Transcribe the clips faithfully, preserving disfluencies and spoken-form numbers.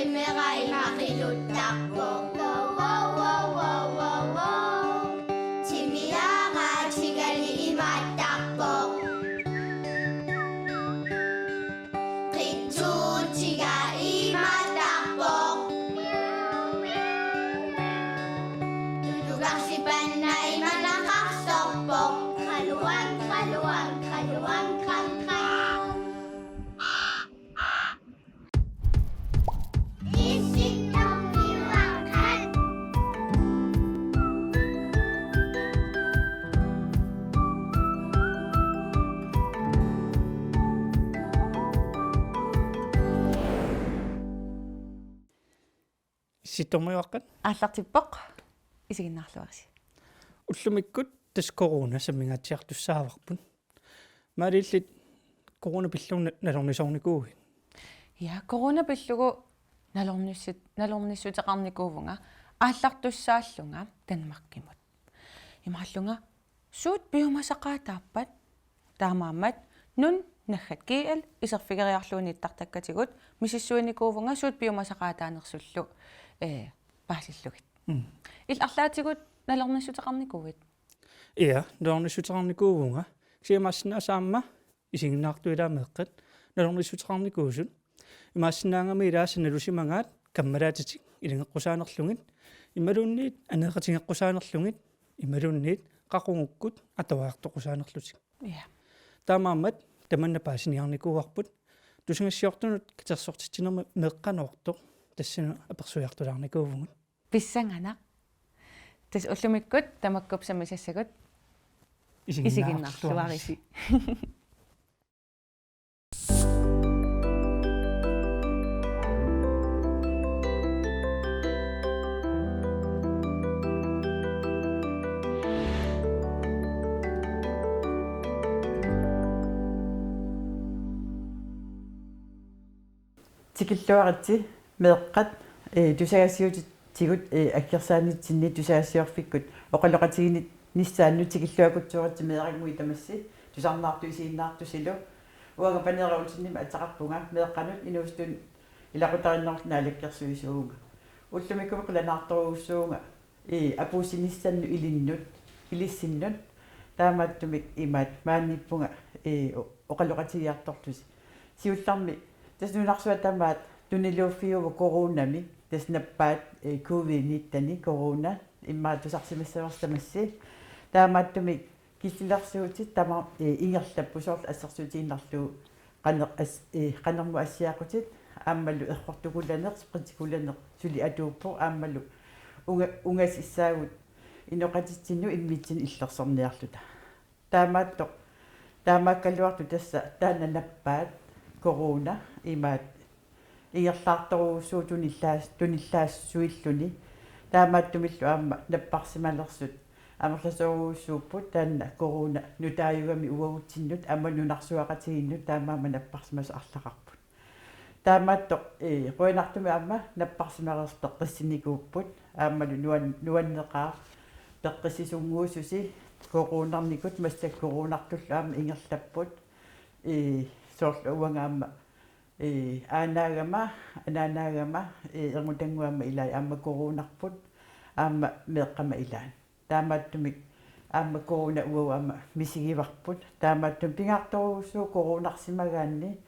Timera ima qiluttarpoq. Wow, wow, wow, wow, wow, wow. Timiara tigali imaattarpoq. Qitsuutiga imaattarpoq. Tulugarsipanna imanaqarsorpoq. Qaluang, qaluang, qaluang, qang, qang. Issittormiuaqqat. Aallartippoq. Isiginnaarluarisi. Ullumikkut tassa corona sammingaatsiartussaavarput. Maaliillit corona pillugu na-, nalornisoornikuuit? Ja, corona pillugu nalornissut-, nalornissuteqarnikuuvunga aallartussaallunga Danmarkimut. Imaallunga suut piumasaqaataappat, taamaammat Nuun naggat G L iserfigeriarlugu nittartakkatigut misissuinikuuvunga suut piumasaqaataanersullu, ee, paasillugit. Mm. Illit arlaatigut nalornissuteqarnikuuit? Ja, nalornissuteqarnikuuvunga. Kisianni imaassinnaavoq aamma isiginnaartut ilaat meeqqat nalornissuteqarnikuusut. Imaassinnaagami ilaasa nalusimagaat kammalaatitik ilanngeqqusaanerlugit, imaluunniit aneeqatigeqqusaanerlugit, imaluunniit qaqugukkut atuariartoqqusaanerlutik. Ja. Taamaammat tamanna paasiniarnikuuarput. Tusagassiortunut katersortitsinermi meeqqanoortoq tassani apersuiartulaarnikuuvugut. Pissanganaq. Tassa ullumikkut tamakkuupput sammisassagut. Isiginnaarluarisi. Isiginnaarluarisi. Tikilluaritsi meeqqat, ee, tusagassiuutitigut, ee, aggersaanitsinni tusagassiorfikkut oqaloqatiginissaannut tikilluakkutsuuritsi meerannguit tamassi tusarnaartut isiginnaartusilu. Uanga Paneeraq Olsenimik ateqarpunga, meeqqanut inuusuttut ilaqutariinnerullutik naalakkersuisuuvunga. Ullumikkut qilanaartorujussuuvunga, ee, apuussinissaannut ilinnut, ilissinnut, taamaattumik imaat maaniippunga, ee, o-, oqaloqatigiartorlusi. Siullermik tassa nunarsuaq tamaat tuniluuffiuvoq coronami, tassa nappaat, ee, covid nitten corona, immaqa tusarsimassavarsi tamassi. Taamaattumik killilersuutit tamaasa, ee, ingerlapput, soorlu assersuutigiinnarlugu qaner-, as-, ee, qanermut assiaqutit aammalu errortukulaneq, sprittikulaneq suli atuuppoq aammalu unga-, ungasissaagut inoqatitsinnut immitsinnut illersorniarluta. Taamaattoq, taamaakkaluartoq tassa taanna nappaat corona imaat ingerlaartorujussuuvoq tunillaas-, tunillaassuilluni. Taamaattumillu aamma napparsimalersut amerlasoorujussuupput, taanna corona nutaajugami uagutsinnut aamma nunarsuaqatigiinnut taamaammat napparsimasut arlaqarput. Taamaattoq, ee, qujanartumik aamma napparsimareersut peqqissinikuupput, aammalu nuan-, nuanneqaaq peqqissisunnguususi coronarnikut, massakkut coronartullu aamma ingerlapput. Ee, soorlu uanga aamma, ee, aanaagama, anaanaagama, ee, erngutanngua aamma ilai aamma coronarput, aamma meeqqama ilaat. Taamaattumik aamma corona uagut aamma misigivarput. Taamaattumik pingaartorujussuuvoq coronarsimagaanni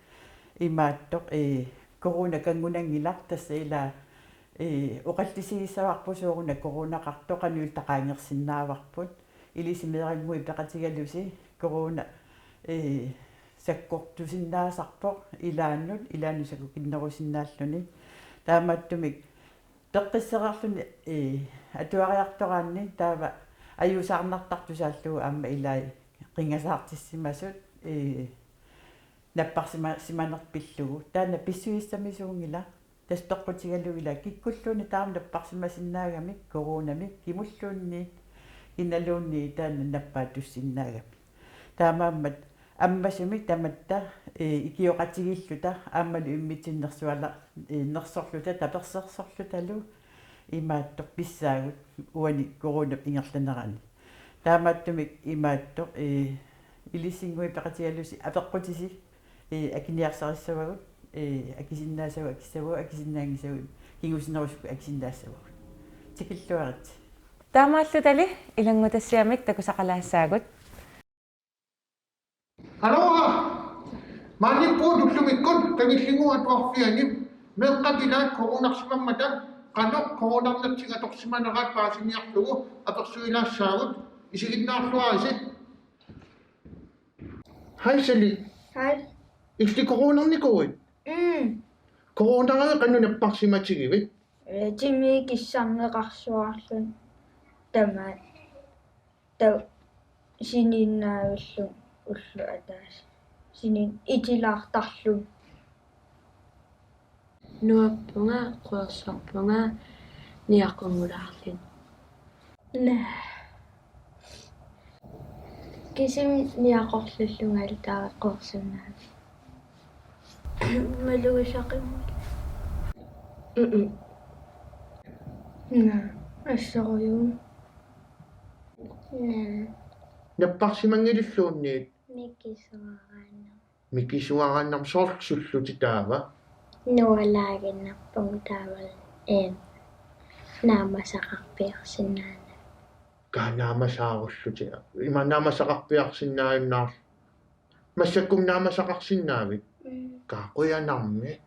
imaattoq, ee, corona kanngunanngilaq, tassa ilaa, ee, oqallisigissavarput sooruna coronaqartoq, qanoq ililluta qaangersinnaavarput. Ilissi meerannguit peqatigalusi corona, ee, sakkortusinnaasarpoq ilaannut, ilaannut sakkukinnerusinnaalluni. Taamaattumik peqqissereerluni, ee, atuariartoraanni taava ajuusaarnartartoq saallugu aamma ilai qinngasaartissimasut, ee, napparsima-, simaneq pillugu. Taanna pissusissamisuunngilaq. Tassa toqqutigalugu ilaa kikkulluunniit taama napparsimasinnaagamik coronamik, kimulluunniit, kinaluunniit taanna nappaat tussinnaagami. Taamaammat ammasumik tamatta, ee, ikioqatigiilluta aammalu immitsinnut nersuala-, ee, nersorluta, tapersersorlutalu imaattoq pissaagut uani coronap ingerlanerani. Taamaattumik imaattoq, ee, ilissinnguit peqatigalusi apeqqutisi, ee, akiniarsarissavagut, Ee, akisinnaassavagut, akissavagut, akisinnaanngissagut, kingusinnerusukkut akisinnaassavagut. Tikilluaritsi. Taamaallutali ilanngutassiamik takusaqalaassaagut. Aloha! Maaniippugut ullumikkut Kangillinnguup Atuarfiani. Meeqqat ilaat coronarsimammata qanoq coronarnertik atorsimaneraat paasiniarlugu apersuilaassaagut, isiginnaarluarisi. Hej Sally. Hej. Illit coronarnikuuit? Mm. Coronarivit qanoq napparsimatigivit? Ee, timi kissarneqarsuarluni tamaat. Taava siniinnaavillunga ulloq ataaseq. Sinin itilaartarlunga. Nuappunga, quersorpunga, niaqunngulaarluni. Naa. Kisimi niaqorlullungalu taava quersunnaavunga. Malugisaqimmat. Mm-mm. Naa, assorujuuvoq. Naa. Napparsimanngilluunniit? Mikisuaraannaq. Mikisuaraannarmi, soorlu sullutit taava? Nualaaginnarpunga taava, em, naamasaqarpiarsinnaanagit. Kaa naamasaarullutit. Ima naamasaqarpiarsinnaajunnaarlutit. Massakkut naamasaqarsinnaavit? Mm. Kaa qujanarmi.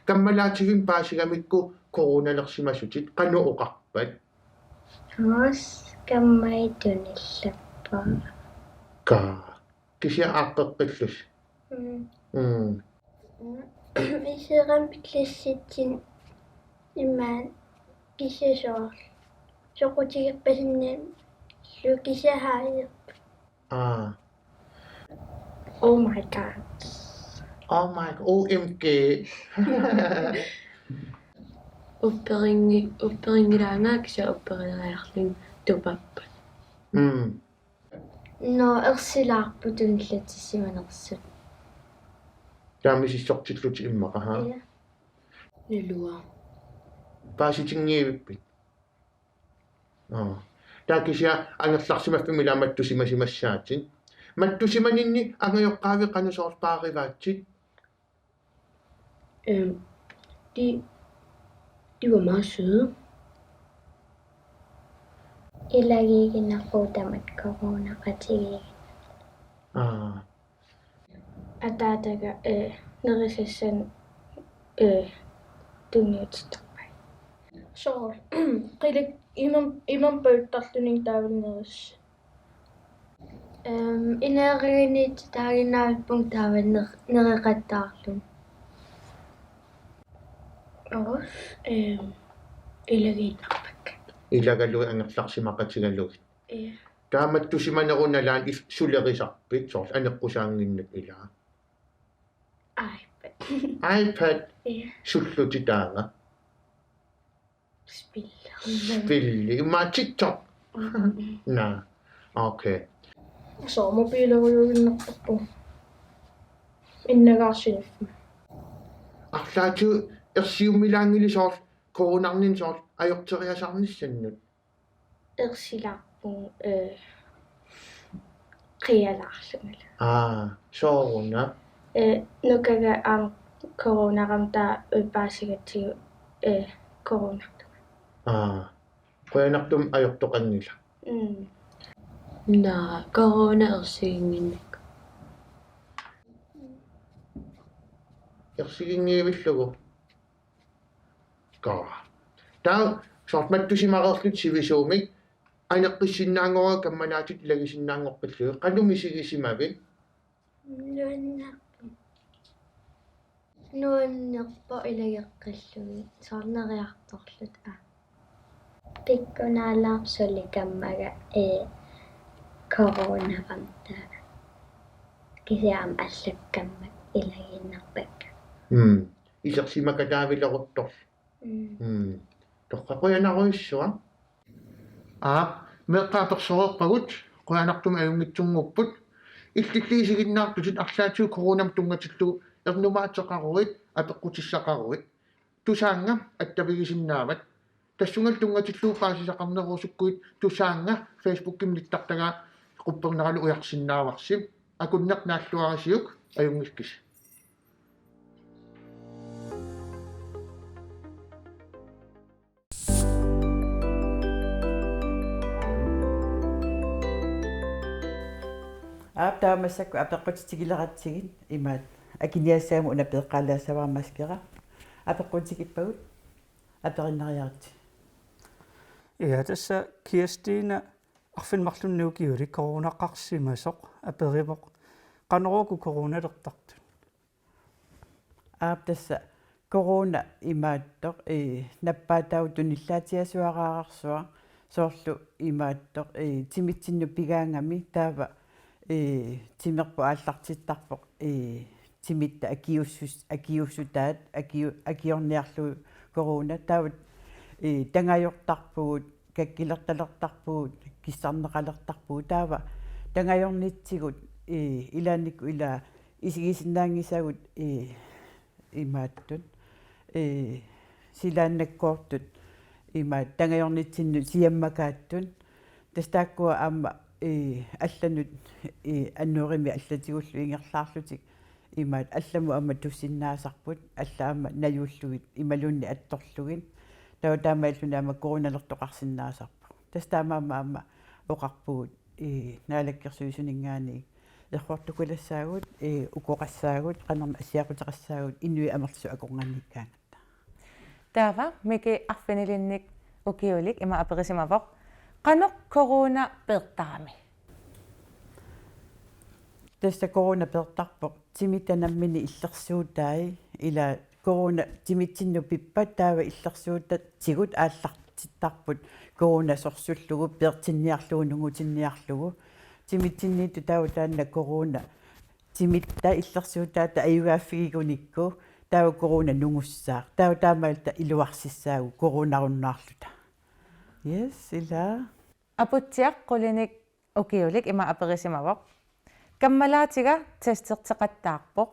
Kammalaatigimmik paasigamikku coronalersimasutit qanoq oqarpat? Os, kammai tunillappara. Kaa. Kisianni aaqqeqqillusi. Mm. Mm. Iseramik klassitsinni imaat kisianni soorlu. Soqutigerpasinnaallugit kisianni haajeerput. Aa. Oh my God. Oh my, O M G. Upperingi-, upperinngilaanga kisianni upperileriarlunga tupappat. Mm. Nå, ersilaarput tunillatissimanersut. Taava misissortillutit immaqa, haa? Ja. Nalua. Paasitinngivippit? Aa. Taava kisianni angerlarsimaffimmi ilaa mattusimasimassaatit. Mattusimaninni angajoqqaavit qanoq soorlu paarivaatsit? Øhm, de, de var meget søde. Ilagiiginnarpugut tamatta coronaqatigiiginnarpugut. Aa. Ataataga, øh, nerisassanik, øh, tunniutittarpai. Soorlu, qilak imam-, imaappoq pajuttarluni taava neris-. Øhm, ineeriginiittut taaginnaavippunga taava ner-, nereqattaarlunga. Os, øhm, ilagiinnarpakka. Ilagalugit angerlarsimaqatigalugit. Ja. Taava mattusimanerup nalaani is-, sulerisarpit, soorlu aneqqusaannginnakku ilaa? iPad. iPad? Ja. Sullutit taava? Spilli. Spilli. Immaqa TikTok. Mm. Naa. Okay. Soorlu mobiilerujuinnartarpunga. Innagaarsiniffa. Arlaatigut ersiummilaanngilaq soorlu coronarninni soorlu ajorteriasaarnissannut? Ersilaarpunga, øh, qialaarlungalu. Aa, sooruna? Øh, nukaga aamma coronarama taava, øh, paasigatsigu, øh, coronartunga. Aa, qujanartumik ajortoqanngilaq. Mm. Naa, corona ersiginnginnakku. Ersiginngivillugu. Kaa. Taava soorlu mattusimareerlutit sivisuumik aneqqissinnaanngorpit kammalaatit ilagisinnaanngoqqillugit, qanoq misigisimavit? Nuannerpoq. Nuannerpoq ilageqqillugit, soorlu neriartorluta. Pikkunaalaarpoq suli kammaga, ee, coronarama taava. Kisianni aamma allakkammat ilagiinnarpakka. Mm. Isersimakataavileruttorlu. Mm. Mm. Torrak, qujanarujussuaq. Aap, meeqqat apersoreerpagut, qujanartumik ajunngitsunnguupput. Illillu isiginnaartutit arlaatigut coronamut tunngatillugu ernumaateqaruit, apeqqutissaqaruit. Tusaannga attavigisinnaavat. Tassungalu tunngatillugu paasisaqarnerusukkuit Tusaannga Facebookimi nittartagaa qupperneralu ujarsinnaavarsi. Akunneq naalluarisiuk, ajunngikkisi. Aap, taava massakkut apeqqutitigileratsigit imaattoq. Akiniassagama una peeqqaalaassavara maskera. Apeqqutikippagut, aperinnariaritsi. Ja, tassa Kirstine arfineq-marlunnik ukiulik coronaqarsimasoq aperivoq: Qanoruku coronalertartut? Aap, tassa corona imaattoq, ee, nappaataavoq tunillaatiasuaraareersuaq, soorlu imaattoq, ee, timitsinnut pigaangami taava, ee, timerput aallartittarpoq, ee, timitta akiuussus-, akiuussutaat, akiu-, akiorniarlugu corona, taava, ee, tangajortarpugut, kakkilertalertarpugut, kissarneqalertarpugut, taava tangajornitsigut, ee, ilaannikkut ila isigisinnaanngisagut, ee, imaattut, ee, silaannakkoortut, imaat tangajornitsinnut siammakaattut, tassa taakkua aamma, ee, allanut, ee, annurimik allatigullu ingerlaarlutik, imaat allamut aamma tussinnaasarput, allat aamma najuullugit imaluunniit attorlugit. Taava taamaalilluni aamma coronalertoqarsinnaasarpoq. Tassa taamaammat aamma oqarpugut, ee, Naalakkersuisuninngaanniit errortukulassaagut, ee, ukoqassaagut, qanormi assiaquteqassaagut, inuit amerlisut akornanniikkaangatta. Taava Miki arfinilinnik ukiulik ima aperisimavoq: Qanoq corona peertarami? Tassa corona peertarpoq timitta nammineq illersuutai, ila corona timitsinnut pippat taava illersuutatigut aallartittarput corona sorsullugu, peertinniarlugu, nungutinniarlugu. Timitsinniittut taava taanna corona timitta illersuutaata ajugaaffigigunikuuvoq, taava corona nungussaaq. Taava taamaalilluta iluarsissaagut coronarunnaarluta. Yes, ila. Aputsiaq qulinik ukiulik ima aperisimavoq: Kammalaatiga testerteqattaarpoq.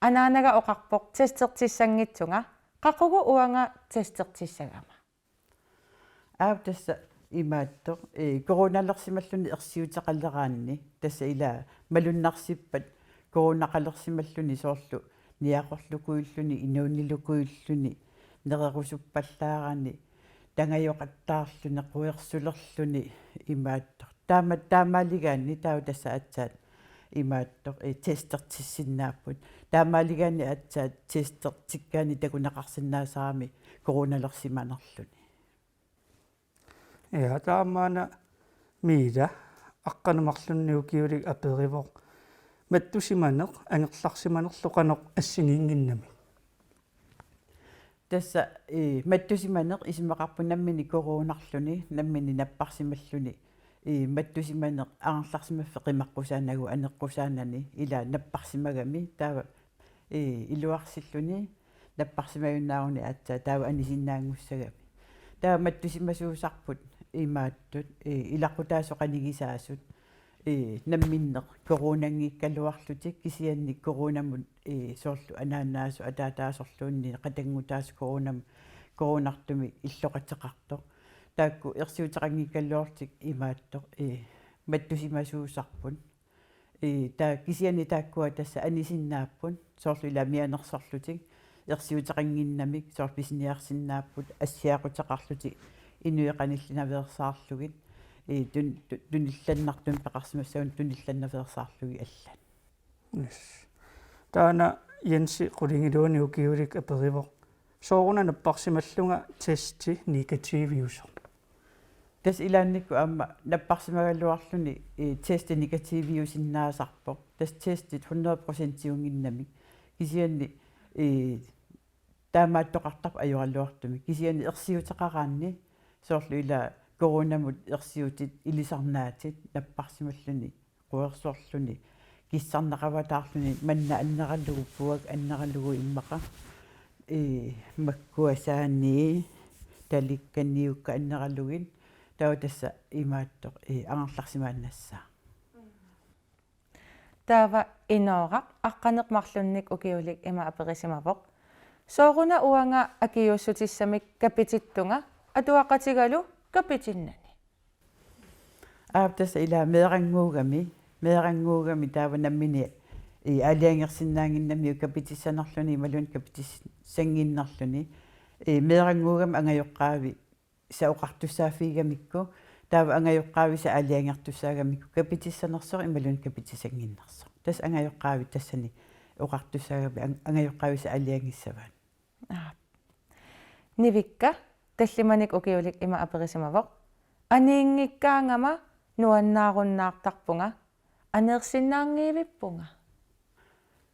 Anaanaga oqarpoq testertissanngitsunga. Qaqugu uanga testertissagama? Aap, tassa imaattoq, ee, coronalersimalluni ersiuteqaleraanni, tassa ila malunnarsippat coronaqalersimalluni, soorlu niaqorlukuilluni, inuunilukuilluni, nererusuppallaarani, tangajoqattaarluni, quersulerluni, imaattoq. Taama-, taamaaligaanni taava tassa aatsaat imaattoq, ee, testertissinnaapput. Taamaaligaanni aatsaat testertikkaanni takuneqarsinnaasarami coronalersimanerluni. Ja, taamaana Miila aqqaneq-marlunnik ukiulik aperivoq: Mattusimaneq angerlarsimanerlu qanoq assigiinnginnamik? Tassa, ee, mattusimaneq isumaqarpoq nammineq coronarluni, nammineq napparsimalluni. Ee, mattusimaneq angerlarsimaffik qimaqqusaanagu aneqqusaanani, ila napparsimagami, taava, ee, iluarsilluni napparsimajunnaaruni aatsaat taava anisinnaanngussagami. Taava mattusimasuusarput imaattut, ee, ilaquttaasut qanigisaasut, ee, namminneq coronanngikkaluarlutik, kisianni coronamut, ee, soorlu anaanaasut ataataasorluunniit qatanngutaasut coronam-, coronartumik illoqateqartoq. Taakku ersiuteqanngikkaluarlutik imaattoq, ee, mattusimasuusarput. Ee, taa-, kisianni taakkua tassa anisinnaapput, soorlu ila mianersorlutik, ersiuteqannginnamik, soorlu pisiniarsinnaapput, assiaquteqarlutik, inuit qanillinaveersaarlugit, ee, tun-, tu-, tunillannartumik peqarsimassagunik tunillannaveersaarlugit allat. Yes. Taanna Jensi qulingiluanik ukiulik aperivoq: Sooruna napparsimallunga testi negativiusoq? Tassa ilaannikkut aamma napparsimagaluarluni, ee, testi negativiusinnaasarpoq. Tassa testit hundrede procentiunnginnamik. Kisianni, ee, taamaattoqartarpoq ajoraluartumik. Kisianni ersiuteqaraanni, soorlu ila coronamut ersiutit ilisarnaatit napparsimalluni, quersorluni, kissarneqavataarluni, manna anneralugu, puak anneralugu immaqa, ee, makkuasaani, talikkaniukka anneralugit, taava tassa imaattoq, ee, angerlarsimaannassaaq. Taava Inooraq aqqaneq-marlunnik ukiulik ima aperisimavoq: Sooruna uanga akiuussutissamik kapitittunga atuaqatigalu kapitinnani? Aap, tassa ila meerannguugami, meerannguugami taava nammineq, ee, aalajangersinnaannginnamiuk kapitissanerluni imaluunniit kapitissannginnerluni. Ee, meerannguugami angajoqqaavi sa oqartussaaffigigamikku, Taava angajoqqaavisa aalajangertussaagamikku kapitissanersoq imaluunniit kapitissannginnersoq. Tassa angajoqqaavit tassani oqartussaagamik ang-, angajoqqaavisa aalajangissavaat. Aap. Nivikka tallimanik ukiulik ima aperisimavoq: Aniinngikkaangama nuannaarunnaartarpunga, aneersinnaanngivippunga?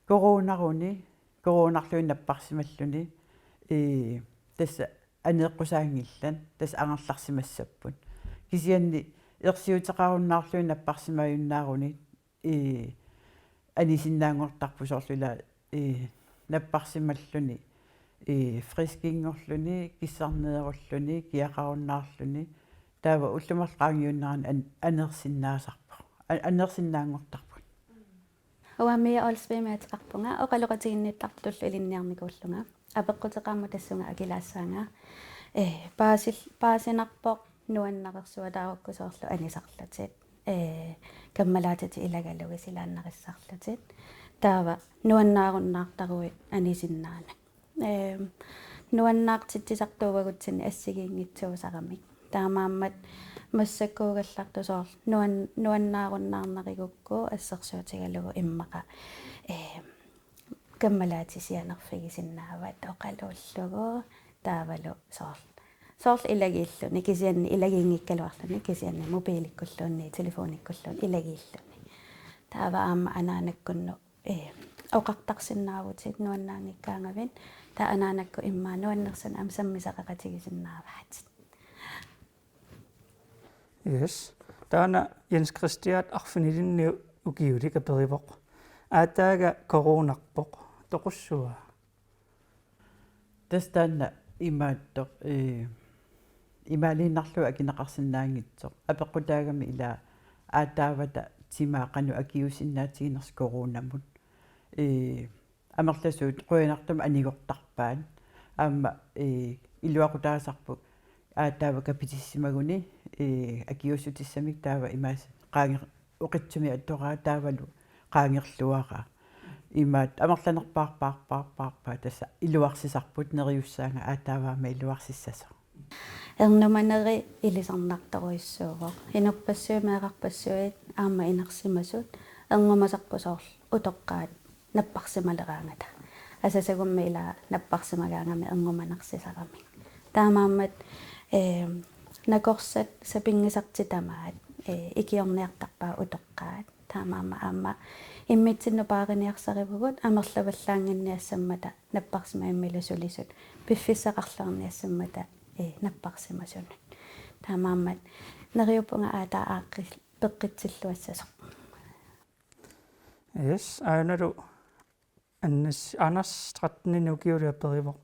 Coronaruni, coronarluni napparsimalluni, ee, tassa aneeqqusaanngillat, tassa angerlarsimassapput. Kisianni ersiuteqarunnaarluni napparsimajunnaaruni, ee, anisinnaanngortarpoq soorlu ila, ee, napparsimalluni, ee, friskinngorluni, kissarneerulluni, kiaqarunnaarluni, taava ullut marluk qaangiunnerani an-, aneersinnaasarpoq. A-, aneersinnaanngortarput. Uanga Mia Olsvigimik ateqarpunga, oqaloqatiginnittartullu ilinniarnikuullunga. Apeqquteqarmat tassunga akilaassaanga. Ee, paasil-, paasinarpoq nuannarersuataarukku soorlu anisarlutit. Ee, kammalaatitit ilagalugit silaannarissarlutit. Taava nuannaarunnaartaruit anisinnaaneq. Ee, nuannaartitsisartuuagutsinnik assigiinngitsuusaramik. Taamaammat massakkuugallartoq soorlu nuan-, nuannaarunnaarnarigukku assersuutigalugu immaqa, ee, kammalaatit sianerfigisinnaavat oqaluullugu taavalu soorlu. Soorlu ilagiilluni, kisianni ilagiinngikkaluarluni, kisianni mobiilikkulluunniit, telefonikkulluunniit ilagiilluni. Taava aamma anaanakkunnut, ee, oqartarsinnaavutit nuannaanngikkaangavit, taava anaanakkut immaqa nuannersunik aamma sammisaqaqatigisinnaavaatit. Yes. Taanna Jens Christian arfinilinnik ukiulik aperivoq: Aataaga coronarpoq, toqussava? Tassa taanna imaattoq, ee, imaaliinnarlugu akineqarsinnaanngitsoq. Apeqqutaagami ila aataavata timaa qanoq akiuussinnaatiginersoq coronamut. Ee, amerlasuut qujanartumik anigortarpaat. Aamma, ee, iluaqutaasarpoq aataava kapitissimaguni, ee, akiuussutissamik taava imaas-, qaange-, oqitsumik atoraa taavalu qaangerluaraa. Imaat amerlanerpaarpaarpaarpaarpaat tassa iluarsisarput neriussaanga aataava aamma iluarsissasoq. Ernumaneri ilisarnartorujussuuvoq. Inuppassuit meerarpassuit aamma inersimasut ernumasarput soorlu utoqqaat napparsimaleraangata. Asasagummi ila napparsimagaangami ernumanarsisaramik. Taamaammat, ee, nakorsat sapinngisartik tamaat, ee, ikiorniartarpaat utoqqaat. Taamaammat aamma immitsinnut paariniarsarivugut amerlavallaannginniassammata napparsimammilu sulisut piffissaqarluarniassammata, ee, napparsimasunut. Taamaammat neriuppunga aataava aaqqis-, peqqitsilluassasoq. Yes, aanalu Anders, Anders tretten ukiulik aperivoq: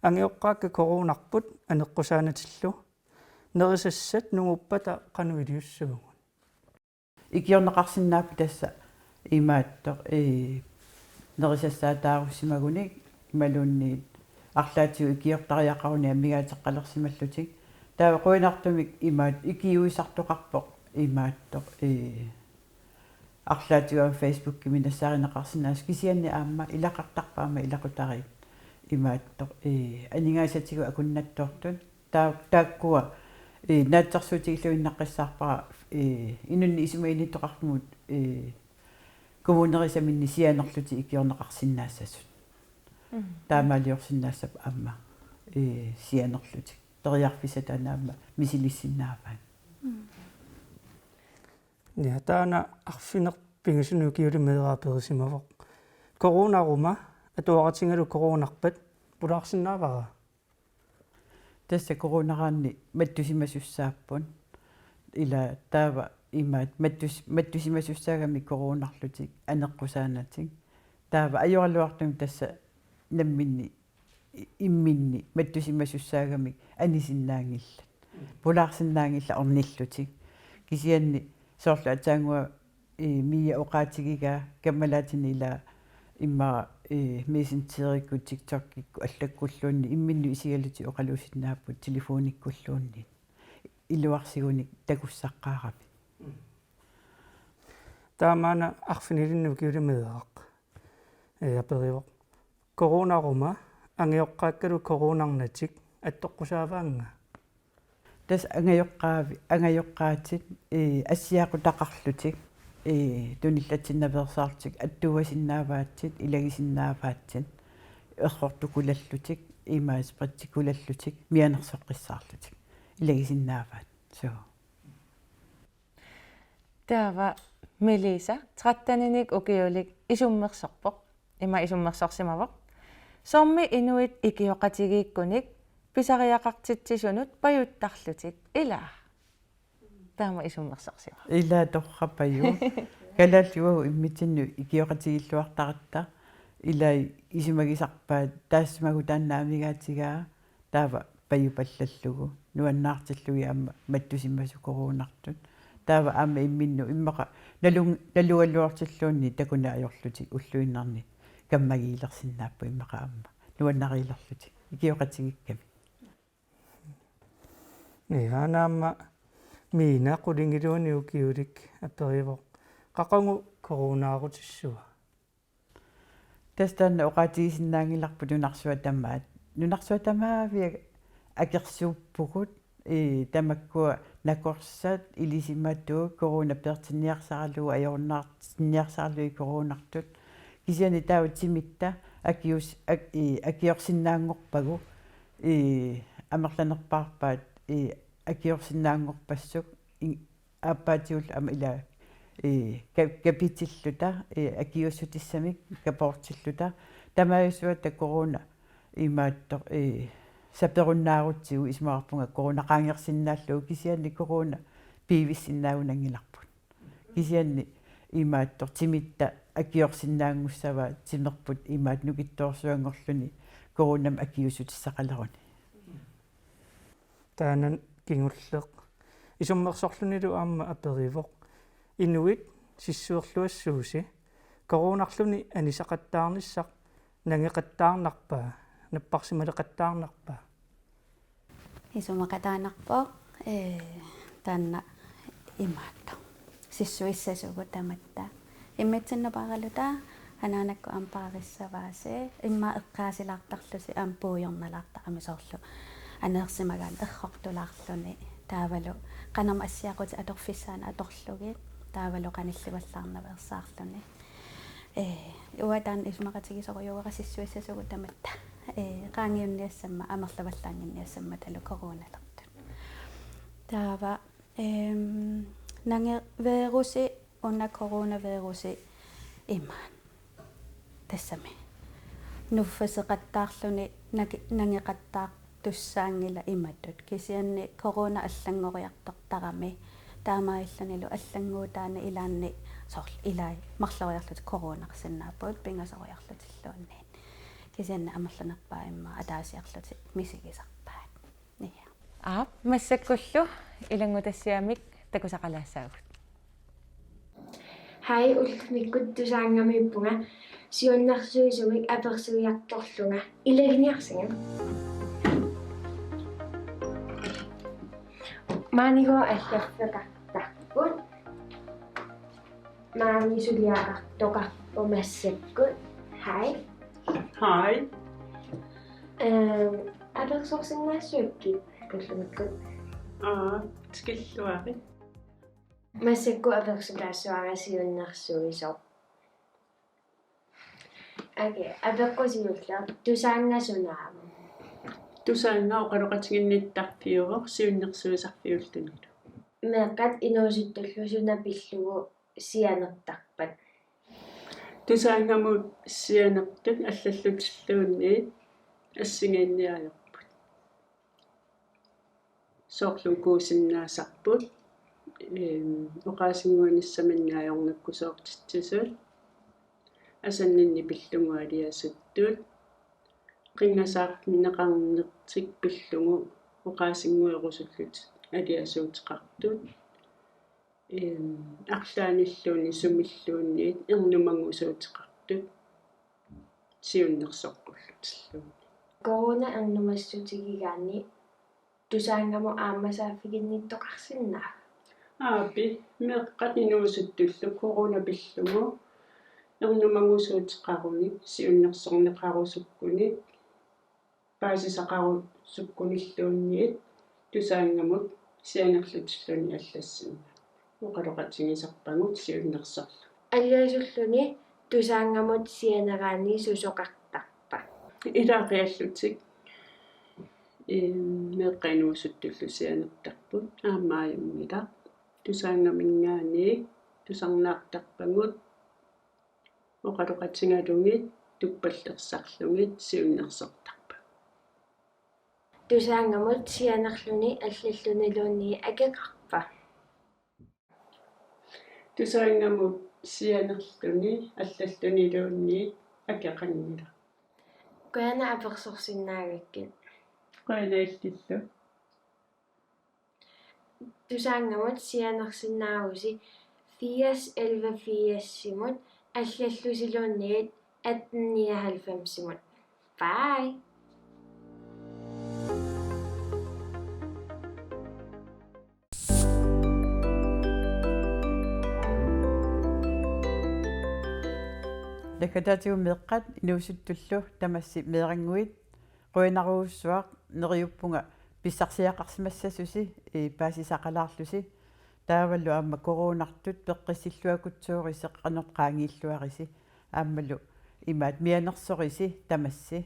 Angajoqqaakka coronarput aneqqusaanatillu. Nerisassat nunguppata qanoq iliussavagut? Ikiorneqarsinnaapput tassa imaattoq, ee, nerisassaataarussimaguni imaluunniit arlaatigut ikiortariaqaruni ammigaateqqalersimallutik. Taava qujanartumik imaat ikiuisartoqarpoq imaattoq, ee, arlaatigut Facebookimi nassaarineqarsinnaasoq kisianni aamma ilaqartarpaat aamma ilaqutariit imaattoq, ee, aningaasatigut akunnattoortut. Taa-, taakkua, ee, naatsorsuutigiilluinnaqqissaarpara, ee, inunnik isumaginnittoqartumut, ee, kommunerisaminni sianerlutik ikiorneqarsinnaassasut. Mm. Taamaaliorsinnaassapput aamma, ee, sianerlutik. Periarfissat taanna aamma misilissinnaavaat. Mm. Ja, taanna arfineq-pingasunik ukiulik meeraq aperisimavoq: Coronaruma atuaqatigalu coronarpat pulaarsinnaavara? Tassa coronaraanni mattusimasussaapput. Ila taava imaat mattus-, mattusimasussaagamik coronarlutik aneqqusaanatik. Taava ajoraluartumik tassa namminneq i-, imminneq mattusimasussaagamik anisinnaanngillat. Pulaarsinnaanngillat ornillutik. Kisianni soorlu aatsaannguaq, ee, Mia oqaatigigaa kammalaatinik ila immaqa, ee, Messengerikkut TikTokikkut allakkulluunniit imminnut isigalutik oqaluusinnaapput telefonikkulluunniit. Iluarsigunik takussaqqaaramik. Taamaana arfinilinnik ukiulik meeraq, ee, aperivoq: Coronaruma angajoqqaakkalu coronarnatik attoqqusaavaannga? Tassa angajoqqaavi-, angajoqqaatit, ee, assiaqutaqarlutik, ee, tunillatinnaveersaarlutik, attuuasinnaavaatsit, ilagisinnaavaatsit, errortukulallutik, imaassi sprittikulallutik, mianersoqqissaarlutik, ilagisinnaavaat. Suu. Taava Melissa, tretteninik ukiulik isummersorpoq, ima isummersorsimavoq. Soormi inuit ikioqatigiikkunik pisariaqartitsisunut pajuttarlutik, ilaa? Taama isummersorsimavoq. Ilaa, torrak pajuvoq. Kalaallit uagut immitsinnut ikioqatigiilluartaratta. Ilaa isumagisarpaat taassuma taanna naamigaatigaa. Taava pajupallallugu. Nuannaartillugit aamma mattusimasut coronartut. Taava aamma imminnut immaqa nalun-, nalugaluartilluunniit takuneq ajorlutik ulluinnarni kammagiilersinnaapput immaqa aamma. Nuannariilerlutik. Ikioqatigiikkamik. Niaana aamma Miina qulingiluanik ukiulik aperivoq: Qaqugu coronaarutissava? Tassa taanna oqaatigisinnaanngilarput nunarsuaq tamaat. Nunarsuaq tamaaviat akersuuppugut, ee, tamakkua nakorsat, ilisimatuut, corona peertinniarsaralugu, ajorunnaartinniarsaralugu coronartut. Kisianni taava timitta akius-, ak-, ee, akiorsinnaanngorpagut, ee, amerlanerpaarpaat, ee, akiorsinnaanngorpassuk, i-, aappaatigut aamma ilaa, ee, ka-, kapitilluta, ee, akiuussutissamik kapoortilluta. Tamaasuata corona imaattoq, ee, saperunnaarutsigu isumaqarpunga corona qaangersinnaallugu, kisianni corona piivissinnaagunanngilarput. Kisianni imaattoq timitta akiorsinnaanngussavaa timerput imaattoq nukittoorsuanngorluni coronamik akiuussutissaqaleruni. Taanna kingulleq. Isummersorlunilu aamma aperivoq: Inuit sissuerluassuusi, coronarluni anisaqattaarnissaq nangeqattaarnarpa, napparsimaleqattaarnarpa? Isumaqataanarpoq, ee, taanna imaattoq sissuissasugut tamatta. Immitsinnut paaraluta anaanakkut aamma paarissavaasi, immaqa eqqaasilaartarlusi aamma puigornalaartarami, soorlu aneersimagaanni errortulaarluni, taavalu qanormi assiaqutit atorfissaanni atorlugit, taavalu qanillivallaarnaveersaarluni. Ee, uanga taanna isumaqatigisorujuuara sissuissasugut tamatta. Ee, qaangiunniassammat, amerlavallaannginniassammatalu coronalertut. Taava, ehm, nange-, virusi, una coronavirusi imaat. Tassami. Nuffaseqattaarluni naki-, nangeqattaartussaanngilaq imatut. Kisianni corona allanngoriartortarami. Taamaalillunilu allannguutaanni ilaanni soorlu ilai marloriarlutik coronarsinnaapput, pingasoriarlutilluunniit. Kisianni amerlanerpaat immaqa ataasiarlutik misigisarpaat. Ia. Aap, massakkullu ilanngutassiamik takusaqalaassaagut. Hej, ullumikkut Tusaanngamuuppunga, siunnersuisumik apersuiartorlunga. Ilaginiarsigit. Maanigooq allaffeqartarput. Maani suliaqartoqarpoq massakkut. Hej. Hej. Ehm, apersorsinnaassuakkit ullumikkut? Aa, tikilluarit. Massakkut apersutaassuara siunnersuisoq. Okay, apeqqut siulleq: Tusaannga sunaava? Tusaannga oqaloqatiginnittarfiuvoq, siunnersuisarfiullunilu. Meeqqat inuusuttullu suna pillugu sianertarpat? Tusaanngamut sianertut allallutilluunniit assigiinniit ajorput. Soorlu ukuusinnaasarput, eem, oqaasinnguanissaminnik ajornakkusoortitsisut, asanninneq pillugu aliasuttut, qinngasaarneqarnertik pillugu oqaasinnguerusullutik aliasuuteqartut, eem, arlaannilluunniit sumilluunniit ernumagusuuteqartut siunnersoqqullutilluunniit. Corona ernumassutigigaanni Tusaanngamut aamma saaffiginnittoqarsinnaava? Aap, meeqqat inuusuttullu corona pillugu ernumagusuuteqarunik, siunnersorneqarusukkunik, paasisaqarusukkunilluunniit Tusaanngamut sianerlutilluni allassinnaapput. Oqaloqatigisarpagut siunnersorlugit. Aliasulluni Tusaanngamut sianeraanni susoqartarpa? Ilaaqiallutik, ee, meeqqat inuusuttullu sianertarput aamma ajunngilaq. Tusaanngaminngaanniit tusarnaartarpagut, oqaloqatigalugit tuppallersarlugit siunnersortarpagut. Tusaanngamut sianerluni allalluniluunniit akeqarpa? Tusaanngamut sianerluni allalluniluunniit akeqanngilaq. Qujanaq apersorsinnaagakkit. Qujanaq illillu. Tusaanngamut sianersinnaavusi firs elleve firsimut allallusiluunniit atten nioghalvfemsimut. Bye. Naggataatigut meeqqat inuusuttullu tamassi meerannguit, qujanarujussuaq, neriuppunga pissarsiaqarsimassasusi, ee, paasisaqalaarlusi. Taavalu aamma coronartut peqqissilluakutsooritsi qanoq qaangiilluaritsi. Aammalu imaat mianersorisi tamassi.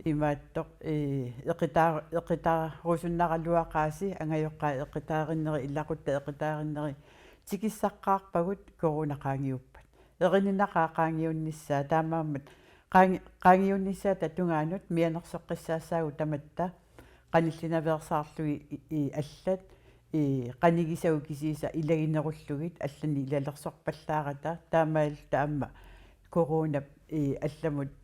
Imaattoq, ee, eqitaa-, eqitaarusunnaraluaqaasi, angajoqqaat eqitaarinneri, ilaquttat eqitaarinneri tikissaqqaarpagut corona qaangiuppat. Erininaqaaq qaangiunnissaa, taamaammat qaangi-, qaangiunnissaata tungaanut mianersoqqissaassaagut tamatta, qanillinaveersaarlugit i-, i-, allat, ee, qanigisagut kisiisa ilaginerullugit allanik ilalersorpallaarata, taamaalilluta aamma coronap, ee, allamut,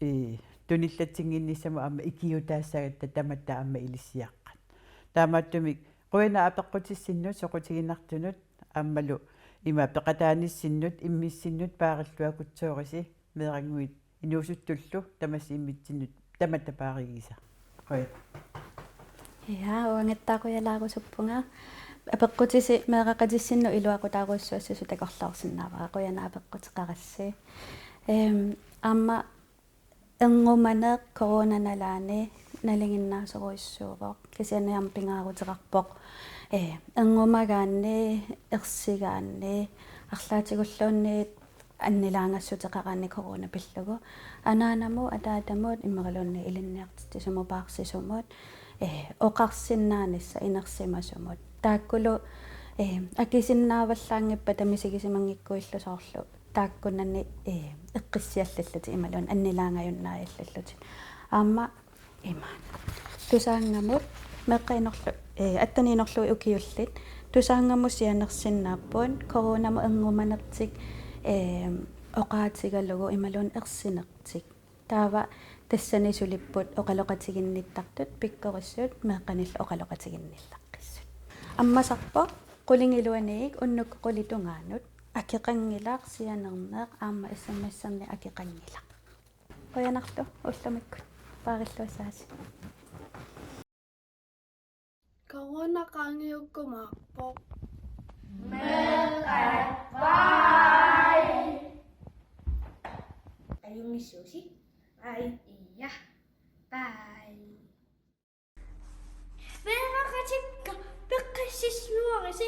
ee, tunillatsinnginnissamut aamma ikiuutaassagatta tamatta aamma ilissiaqqat. Taamaattumik qujanaq apeqqutissinnut soqutiginartunut aammalu ima peqataanissinnut immissinnut paarilluakutsooritsi, meerannguit inuusuttullu tamassi immitsinnut tamatta paarigisaat. Qujanaq. Ja, uangattaaq qujalaarusuppara. Apeqqutisi meeraqatissinnut iluaqutaarujussuassasut takorloorsinnaavara. Qujanaq apeqquteqarassi. Ehm, aamma ernumaneq corona nalaani nalinginnaasorujussuuvoq. Kisianni aamma pingaaruteqarpoq, ee, ernumagaanni, ersigaanni, arlaatigulluunniit annilaangassuteqaraanni corona pillugu. Anaanamut, ataatamut, immaqaluunniit ilinniartitsisumut, paarsisumut, ee, oqarsinnaanissaq inersimasumut. Taakkulu, ee, akisinnaavallaanngippata misigisimanngikkuillu soorlu taakkunani, ee, eqqissiallallutik imaluunniit annilaangajunnaajaallallutik. Aamma imaat. Tusaanngamut meeqqat inorlu-, ee, atten inorlugit ukiullit Tusaanngamut sianersinnaapput coronamut ernumanertik, ee, oqaatigalugu imaluunniit ersinertik. Taava tassani sulipput oqaloqatiginnittartut pikkorissut meeqqanillu oqaloqatiginnillaqqissut. Ammasarpoq qulingiluaniit unnukkut qulit tungaanut akeqanngilaq sianerneq aamma S M S-erneq akeqanngilaq. Qujanarlu ullumikkut paarilluassaasi. Corona qaangiukkumaarpoq. Ajunngitsuusi. Bye. Ja. Bye. Meeraqatikka peqqississuarisi.